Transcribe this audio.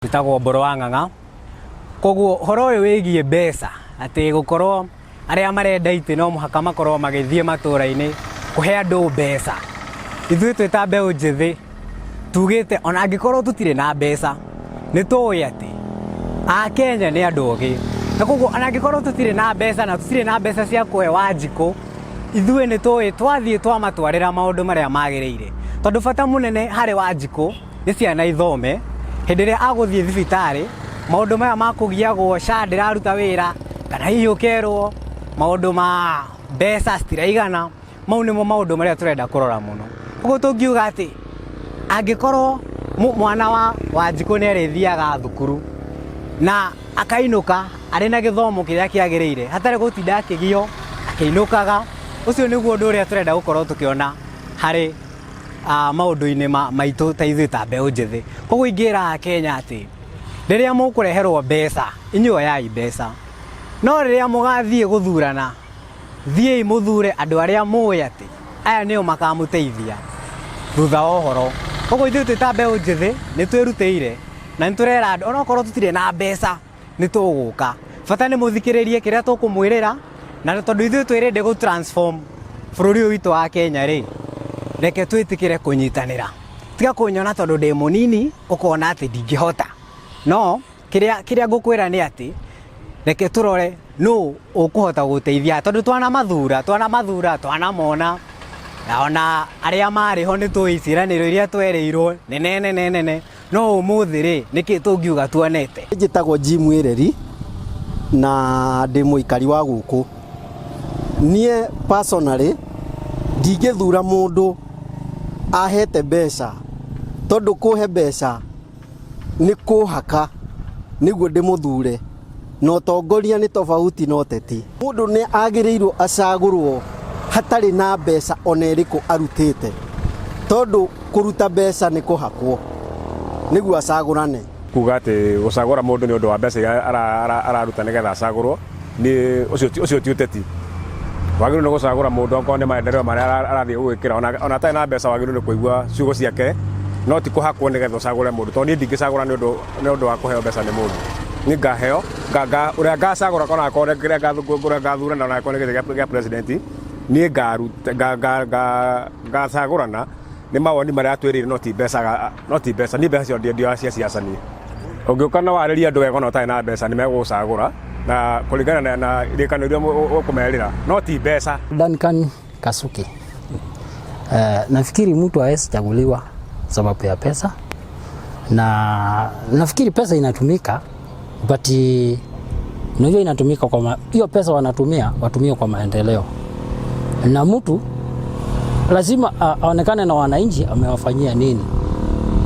Njĩtagwo Mbũrũ wa Ng'ang'a. Koguo ũhoro ũyũ wĩgiĩ mbeca atĩ gũkorwo arĩa marenda itĩ no mũhaka makorwo magĩthiĩ matũra-inĩ kũhe andũ mbeca. Ithuĩ twĩ ta mbeũ njĩthĩ tugĩte ona angĩkorwo tũtirĩ na mbeca nĩ tũĩ atĩ Akenya nĩ andũ ogĩ, na koguo ona angĩkorwo tũtirĩ na mbeca na tũtirĩ na mbeca cia kũhe Wanjikũ, ithuĩ nĩ tũĩ twathiĩ twamatwarĩra maũndũ marĩa magĩrĩire. Tondũ bata mũnene harĩ Wanjikũ nĩ ciana ithome, hĩndĩ ĩrĩa agũthiĩ thibitarĩ, maũndũ maya ma kũgiagwo SHA ndĩraruta wĩra, kana hihi ũkerwo maũndũ ma mbeca citiraigana, mau nĩmo maũndũ marĩa tũrenda kũrora mũno. Ũguo tũngiuga atĩ angĩkorwo mwana wa Wanjikũ nĩ arĩthiaga thukuru na akainũka arĩ na gĩthomo kĩrĩa kĩagĩrĩire hatarĩ gũtinda akĩgio akĩinũkaga, ũcio nĩguo ũndũ ũrĩa tũrenda gũkorwo tũkĩona harĩ maũndũ-inĩ maitũ ta ithuĩ ta mbeũ njĩthĩ. Koguo ingĩra Akenya atĩ rĩrĩa mũkũreherwo mbeca, inyuĩ oyai mbeca, no rĩrĩa mũgathiĩ gũthurana, thiĩi mũthure andũ arĩa mũĩ atĩ aya nĩo makamũteithia thutha wa ũhoro. Koguo ithuĩ twĩ ta mbeũ njĩthĩ nĩ twĩrutĩire na nĩ tũrera andũ onokorwo tũtirĩ na mbeca nĩ tũgũka. Bata nĩ mũthikĩrĩrie kĩrĩa tũkũmwĩrĩra na tondũ ithuĩ twĩ ready gũ transform bũrũri ũyũ witũ wa Kenya rĩ, reke twĩtĩkĩre kũnyitanĩra. Tiga kũnyona tondũ ndĩ mũnini ũkona atĩ ndingĩhota. No kĩrĩa kĩrĩa ngũkwĩra nĩ atĩ reke tũrore nũ ũkũhota gũteithia tondũ twanamathura twanamathura twanamona na ona arĩa marĩ ho nĩ tũĩ ciĩranĩro iria twerĩirwo nene nene nene no ũmũthĩ rĩ nĩkĩ tũngiuga tuonete. Njĩtagwo Jim Ireri na ndĩ mũikari wa gũkũ. Niĩ personally ndingĩthura mũndũ ahete mbeca tondũ kũhe mbeca nĩ kũhaka nĩguo ndĩmũthure na ũtongoria nĩ tofauti na ũteti. Mũndũ nĩ agĩrĩirwo acagũrwo hatarĩ na mbeca ona ĩrĩkũ arutĩte tondũ kũruta mbeca nĩ kũhakwo nĩguo acagũrane. Kuga atĩ gũcagũra mũndũ nĩ ũndũ wa mbeca iria araruta nĩgetha acagũrwo nĩ ũcio ti ũteti. Wagĩrĩirwo nĩ gũcagũra mũndũ okorwo nĩ maendeleo marĩa arathiĩ gũgwĩkĩra ona atarĩ na mbeca wagĩrĩirwo nĩ kũigua ciugo ciake no ti kũhakwo nĩgetha ũcagũre mũndũ tondũ niĩ ndingĩcagũra nĩ ũndũ nĩ ũndũ wa kũheo mbeca nĩ mũndũ. Niĩ ngaheo ũrĩa ngacagũra ona akorwo kĩrĩa ũrĩa ngathurana ona akorwo nĩ gĩtĩ gĩa president niĩ ngacagũrana nĩ mawoni marĩa atwĩrĩire no ti mbeca no ti mbeca niĩ mbeca cio ndioya cia siasa niĩ. Ũngĩũka na warĩrie andũ wega ona ũtarĩ na mbeca nĩ megũgũcagũra na kũringana na irĩkanĩro iria ũkũmerĩra no ti mbeca. Duncan Kasuki. Nafikiri mtu hawezi chaguliwa sababu ya pesa, na nafikiri pesa inatumika but unajua inatumika kwa hiyo pesa wanatumia watumie kwa maendeleo, na mtu lazima aonekane na wananchi amewafanyia nini.